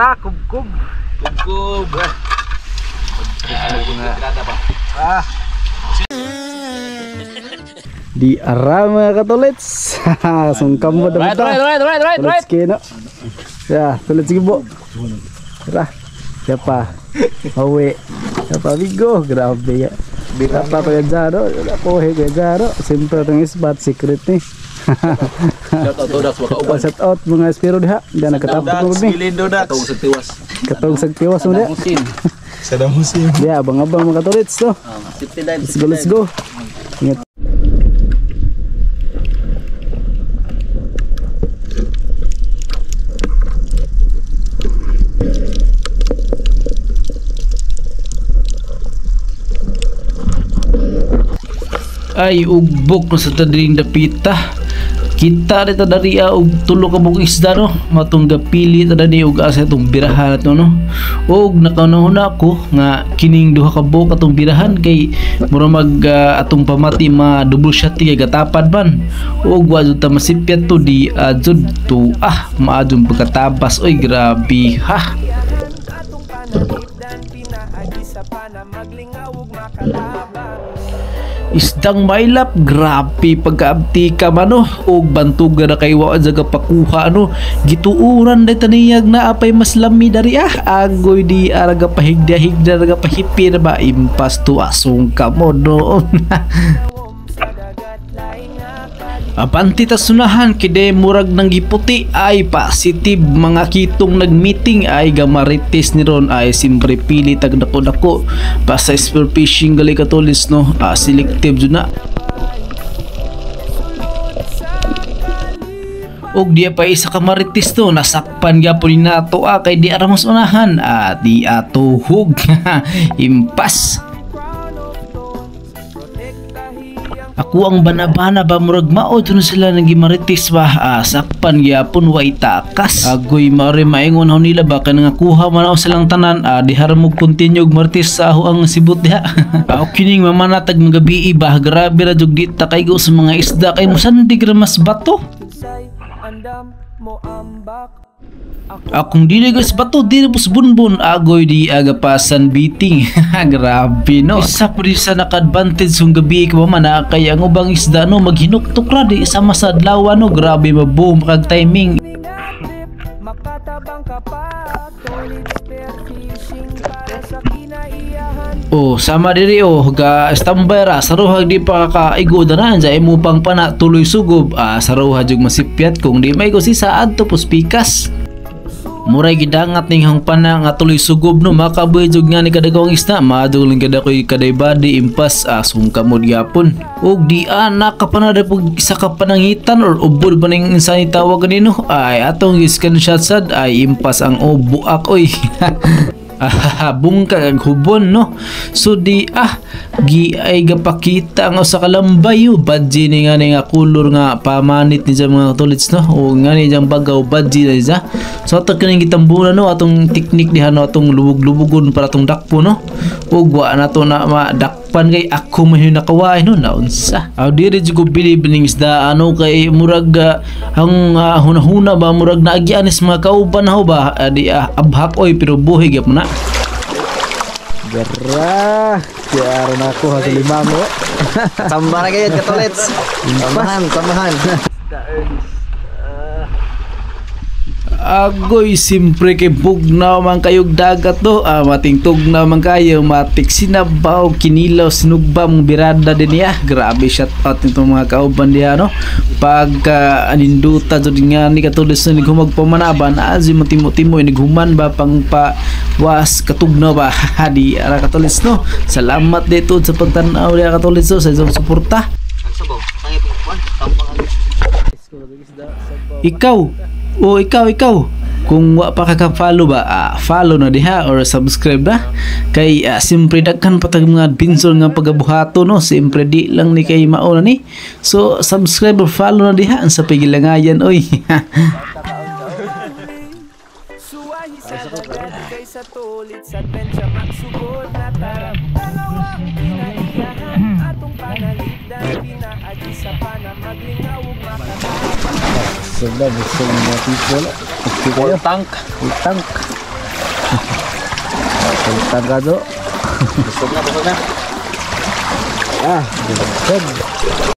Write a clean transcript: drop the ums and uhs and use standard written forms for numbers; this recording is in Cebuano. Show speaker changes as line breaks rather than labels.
Ra, kubkub.
Kubkub.
Ah. Di ara mga katulits. Sungkam mo
Right,
dapat.
right.
Tulits kino. Ya, tulits gibo. Ra. Siapa? Awe. Siapa bigo? Grabe ya. Siapa Kuya Jaro? Wala ko Kuya Jaro. Siyempre itong isbat secret ni.
Shout out Dodax baka uban.
Shout out mga espiro diha. Diyan nagkatapos mo ni.
Katong sa tiwas.
Katong sa tiwas mo diha.
Sa musim.
Diha abang-abang mga katulits to. Let's go, let's go. Ingat.
Ay ugbok na sa tadring dapita. Kita rin ta dari og tulo ka buok isda no, matong gapili ta dani og asa itong birahan ato no. Og nakaunahon ako nga kining duha ka buok atong birahan kay mura mag atong pamati ma double shot kay gatapad man. Og wa jud ta masipyat to di jud to maadjong pagkatabas oy grabe ha. Isdang mailap, grabe pagkaabti ka man no, og bantuga na kay wa sa pakuha no, gituuran day taniyag na apay mas lami dari agoy di araga pahigda-higda raga pahipir ba impas to asong kamo no. Abanti ta sunahan kide murag nang giputi ay positive mga kitong nagmeeting ay gamarites ni ron ay simpre pili tag dako-dako basta spear fishing gali katulis no, selective jud na. Og diya pa isa ka marites to nasakpan gyapon ni nato kay di aramos unahan di atuhog. Impas. Ako ang banabana ba murag mao jud sila nang gimarites ba sakpan gyapon way takas. Agoy mare maingon ho nila ba kay nangakuha man ako silang tanan dihar mo continue og marites sa aho ang sibot diha. Kining mamanatag magabi ba grabe ra jud dita kay go sa mga isda kay musandig ra mas bato. Akong dili guys bato dili pos bunbun agoy di aga pasan beating. Grabe no. Isa po di sa naka-advantage kung gabi ka man kay ang ubang isda no maghinuktok ra di sama sa adlaw no, grabe maboom kag timing. Oh, sama diri oh ga standby ra saruhag di pa kaigo dana sa imo pang pana tuloy sugob saruha jug masipyat kung di maigo si sa adto pos pikas. Muray gidangat ning hang pana nga tuloy sugob no, makabuhi jug nga ni kadagong isda maadol ning kadakoy kaday body impas sungka mo gyapon. Og di anak ka pa na pag isa ka panangitan or ubod ba ning insa ni tawag kanino ay atong screenshot sad ay impas ang buak oy. Bungkag ag hubon no. So di gi ay gapakita ang usa ka lambay badji ni nga ni nga kulor nga pamanit ni sa mga tulits no, o nga ni jang bagaw badji na siya. So ato kining gitambunan no, atong teknik diha no, atong lubog-lubogon para atong dakpo no. Ug wa na to na madakpan kay ako man yung nakawain no naunsa. Aw diri jud ko bilib ning isda ano kay murag ang hunahuna ba murag naagian is mga kauban ho ba di abhak oy pero buhi gyud na.
Gerah, biar aku hasil lima mo.
Tambah lagi ya katolets. Tambahan, tambahan.
Agoy, simpre kay bugnaw man kayog dagat to. Matingtog na man kayo, matik sinabaw, kinilaw, sinugba mong birada din niya. Grabe shout out nitong mga kauban diha no. Pagka aninduta jud nga ni katulis na naghumagpamanaban, azi matimo-timo naghuman ba pang pa was katugnaw ba. Di ara katulis no. Salamat dito sa pagtan-aw diha katulis no, sa inyong suporta. Ikaw, oh ikaw kung wa pa ka follow ba, follow na diha or subscribe na kay simpre daghan pa tag mga adventure nga pagabuhato no, simpre di lang ni kay mao na ni, so subscribe or follow na diha sa pigilangayan oy.
Sudah busog mga people.
Full tank.
Full tank. Pagtang ka do.
Busog na, busog na.
Ah, good.